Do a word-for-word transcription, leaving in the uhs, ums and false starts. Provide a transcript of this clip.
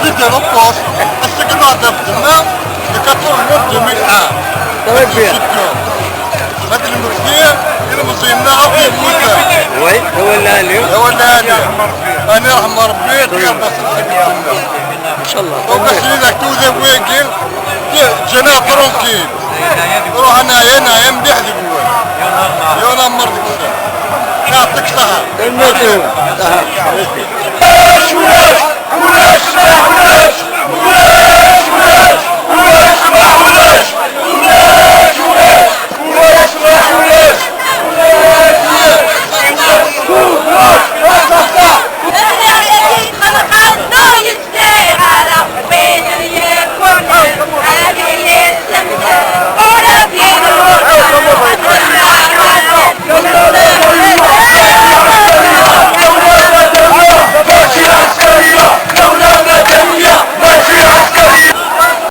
C'était le poste. Parce que dans le temps, le quatorze août deux mille un. Très bien. هذا المسير إلى مصيرنا غادي يموت. Oui, هو اللي عليه. هو اللي عليه. أنا رحم ربي، يا بس. إن شاء الله. Donc, c'est là que vous avez جينا ترونكيل. روح أنا هنا، يا مليح ديك الوقت. يا نمر ديك الساعة. يعطيك الصحة. المهم.